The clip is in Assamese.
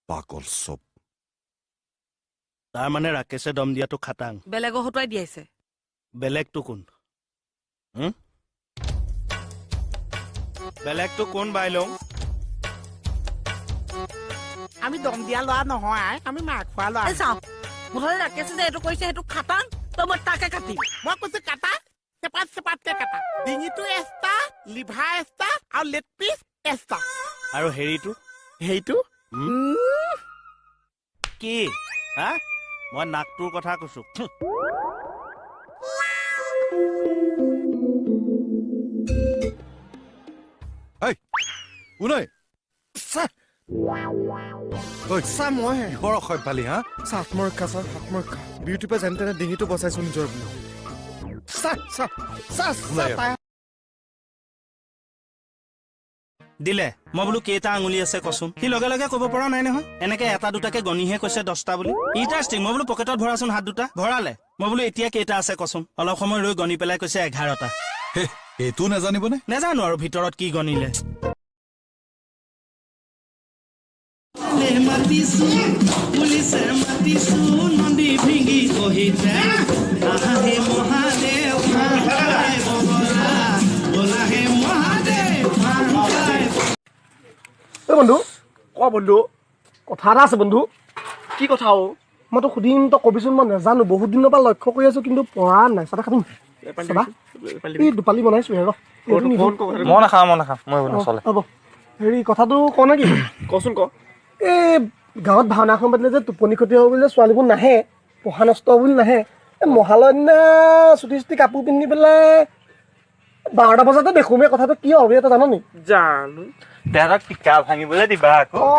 পাগল চব। তাৰ মানে ৰাকেশে দম দিয়াটো খাটাং। বেলেগৰ হতুৱাই দিয়াইছে। বেলেগটো কোন? হুম? বেলেগটো কোন বাইলং? আমি দম দিয়া ল'ৰা নহয় আই, আমি মাৰ খোৱা ল'ৰা। এই চাওঁ, মুঠতে ৰাকেশে যে এইটো কৰিছে সেইটো খাটাং। তই মই তাকে কাটিম। মই কৈছো কাটা, চেপাত চেপাতকে কাটা। ডিঙিটো এক্সট্ৰা, লিভাৰ এক্সট্ৰা আৰু লেগ পিচ এক্সট্ৰা। আৰু হেৰিটো? সেইটো? কি হা? মই নাকটোৰ কথা কৈছো। এই কোন ঐ? ছাৰ। ঐ। ছাৰ, মইহে। কিহৰ অসভ্যালি হা? Sir, আত্মৰক্ষা sir, আত্মৰক্ষা। বিউটিৰ পৰা যেনে তেনে ডিঙিটো বচাইছো নিজৰ বুলি। ছাৰ, ছাৰ, ছাৰ, ছাৰ, তাই দিলে। মই বোলো কেইটা আঙুলি আছে কচোন। সি লগে লগে ক'ব পৰা নাই নহয়, এনেকে এটা দুটাকে গণিহে কৈছে 10টা বুলি। ইণ্টাৰেষ্টিং। মই বোলো পকেটত ভৰাচোন হাত দুটা, ভৰালে। মই বোলো এতিয়া কেইটা আছে কচোন। অলপ সময় ৰৈ গণি পেলাই কৈছে 11টা। হে, এইটো নাজানিবনে? নেজানো আৰু ভিতৰত কি গণিলে। মাতিছো পুলিচে মাতিছো নন্দী ভিঙি কহিতে আহে মহাদেৱ বলা হে মহাদেৱ। ঐ বন্ধু। ক বন্ধু। কথা এটা আছে বন্ধু। কি কথা অ'? মই তোক সুধিম, তই কবিচোন। মই নাজানো, বহুত দিনৰ পৰা লক্ষ্য কৰি আছো কিন্তু পৰা নাই। চাহ খাবি? চাবা, এই দুপালি বনাইছো হে, ৰ। এইটো নিদো। মই নাখাওঁ, মই নাখাওঁ, মই এইবোৰ নচলে। হ'ব, হেৰি কথাটো ক নেকি? কচোন ক। এই গাঁৱত ভাওনা এখন পাতিলে যে টোপনি ক্ষতি হ'ব বুলি যে ছোৱালীবোৰ নাহে, পঢ়া নষ্ট হ'ব বুলি নাহে, এই মহালয়ৰ দিনা চুটি চুটি কাপোৰ পিন্ধি পেলাই 12টা বজাতে দেখোঁ। এই কথাটো কিয় হ'ব, তই জান নি? জানো। তেহেঁতক টিকা ভাঙিবলৈ দিবা আকৌ। অ।